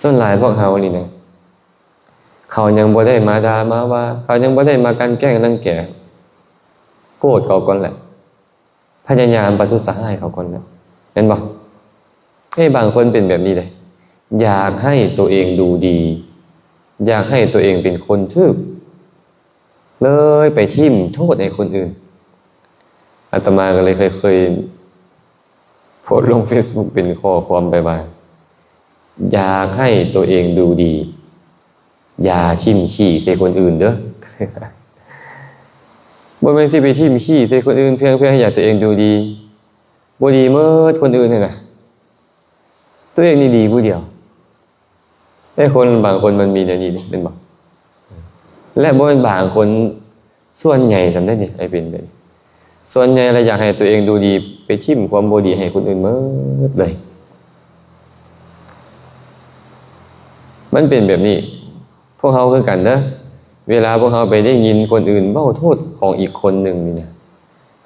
ສ່ວນຫຼາຍພວກເຮົານີ້ນະ ເຂົາຍັງບໍ່ໄດ້ມາດ່າມາວ່າ, ເຂົາຍັງບໍ່ໄດ້ມາກັ່ນແກ້ງລັງແກ, ໂກດເຂົາກ່ອນແຫຼະ, ພະຍາຍາມປະທຸດສະຮ້າຍເຂົາກ່ອນແຫຼະ, ແມ່ນບໍ່? ເອີ ບາງຄົນເປັນແບບນີ້ເດ້, ຢາກໃຫ້ຕົວເອງດູດີ, ຢາກໃຫ້ຕົວເອງເປັນຄົນຖືກ, ເລີຍໄປຖິ້ມໂທດໃຫ້ຄົນອື່ນ. ອາດຕະມາກໍເລີຍເຄີຍ ເຄີຍໂພສລົງເຟສບຸກເປັນຂໍ້ຄວາມໄປວ່າ ຢາກໃຫ້ຕົວເອງດູດີ, ຢ່າຖິ້ມຂີ້ໃສ່ຄົນອື່ນເດີ້. ບໍ່ແມ່ນຊິໄປຖິ້ມຂີ້ໃສ່ຄົນອື່ນ ເພື່ອ ເພື່ອໃຫ້ຢາກຕົວເອງດູດີ, ບໍ່ດີໝົດຄົນອື່ນຫັ້ນນະ, ຕົວເອງນີ້ດີຜູ້ດຽວ. ແຕ່ຄົນບາງຄົນມັນມີແນວນີ້ເດ້ ແມ່ນບໍ່? ແລະ ບໍ່ແມ່ນບາງຄົນ, ສ່ວນໃຫຍ່ສ່ຳໃດ໋ນີ້ ໄອ້ເປັນແບບນີ້. ສ່ວນໃຫຍ່ລະຢາກໃຫ້ຕົວເອງດູດີ, ໄປຖິ້ມຄວາມບໍ່ດີໃຫ້ຄົນອື່ນໝົດເລີຍ. ມັນເປັນແບບນີ້, ພວກເຮົາຄືກັນເດີ້. ເວລາພວກເຮົາໄປໄດ້ຍິນຄົນອື່ນເວົ້າໂທດຂອງອີກຄົນໜຶ່ງນີ້ນະ,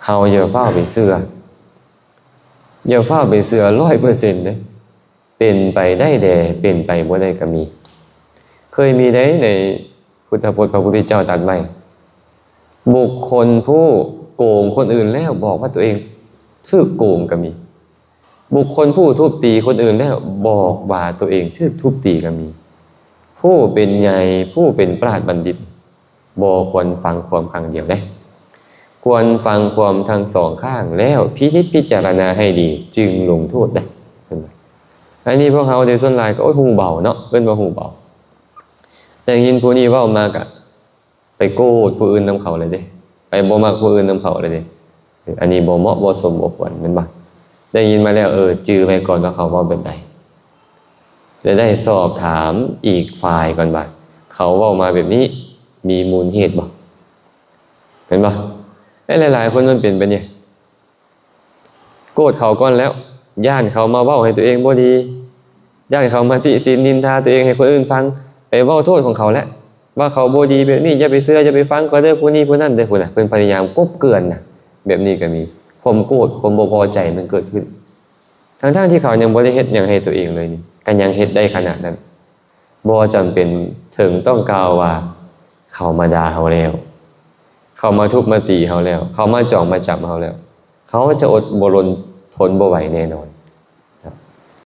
ເຮົາຢ່າຟ້າວໄປເຊື່ອ, ຢ່າຟ້າວໄປເຊື່ອຮ້ອຍເປີເຊັນເດ້. ເປັນໄປໄດ້ແດ່, ເປັນໄປບໍ່ໄດ້ກໍມີ. ເຄີຍມີໃດໃນພຸດທະພົດ ພະພຸດທະເຈົ້າຕັດໄວ້, ບຸກຄົນຜູ້ໂກງຄົນອື່ນແລ້ວບອກວ່າຕົວເອງຖືກໂກງກໍມີ. ບຸກຄົນຜູ້ທຸບຕີຄົນອື່ນແລ້ວບອກວ່າຕົວເອງຖືກທຸບຕີກໍມີ. ຜູ້ເປັນໃຫຍ່, ຜູ້ເປັນປາດບັນດິດ ບໍ່ຄວນຟັງຄວາມຂ້າງດຽວເດ້. ຄວນຟັງຄວາມທັງສອງຂ້າງແລ້ວພິນິດພິຈາລະນາໃຫ້ດີ ຈຶ່ງລົງໂທດໄດ້. ເຫັນບໍ່? ອັນນີ້ພວກເຮົາໂດຍສ່ວນຫຼາຍກໍ ໂອ້ຍ ຫູເບົາເນາະ, ເອີ້ນວ່າຫູເບົາ. ໄດ້ຍິນຜູ້ນີ້ເວົ້າມາກະໄປໂກດຜູ້ອື່ນນຳເຂົາເລີຍເດ້, ໄປບໍ່ມັກຜູ້ອື່ນນຳເຂົາເລີຍເດ້. ອັນນີ້ບໍ່ເໝາະ ບໍ່ສົມ ບໍ່ຄວນ, ແມ່ນບໍ່? ໄດ້ຍິນມາແລ້ວ, ເອີ, ຈື່ໄວ້ກ່ອນວ່າເຂົາເວົ້າແບບໃດ. ແລະ ໄດ້ສອບຖາມອີກຝ່າຍກ່ອນວ່າ ເຂົາເວົ້າມາແບບນີ້ ມີມູນເຫດບໍ່? ແມ່ນບໍ່? ແລະ ຫຼາຍໆຄົນມັນເປັນແບບນີ້, ໂກດເຂົາກ່ອນແລ້ວ, ຢ້ານເຂົາມາເວົ້າໃຫ້ຕົວເອງບໍ່ດີ, ຢ້ານເຂົາມາຕິສິນນິນທາຕົວເອງໃຫ້ຄົນອື່ນຟັງ, ໄປເວົ້າໂທດຂອງເຂົາແຫຼະ ວ່າເຂົາບໍ່ດີແບບນີ້, ຢ່າໄປເຊື່ອ, ຢ່າໄປຟັງ, ກໍເດີຜູ້ນີ້ຜູ້ນັ້ນເດີ, ພຸ້ນນະ, ເພິ່ນພະຍາຍາມກົບເກື່ອນນະ. ແບບນີ້ກໍມີ, ຄວາມໂກດ, ຄວາມບໍ່ພໍໃຈມັນເກີດຂຶ້ນ ທັງໆທີ່ເຂົາຍັງບໍ່ໄດ້ເຮັດຫຍັງໃຫ້ຕົວເອງເລີຍນີ້, ກໍຍັງເຮັດໄດ້ຂະໜາດນັ້ນ. ບໍ່ຈຳເປັນເຖິງຕ້ອງກ່າວວ່າ ເຂົາມາດ່າເຮົາແລ້ວ, ເຂົາມາທຸບມາຕີເຮົາແລ້ວ, ເຂົາມາຈອງມາຈັບເຮົາແລ້ວ, ເຂົາຈະອົດບໍ່ລົນ ທົນບໍ່ໄຫວແນ່ນອນ.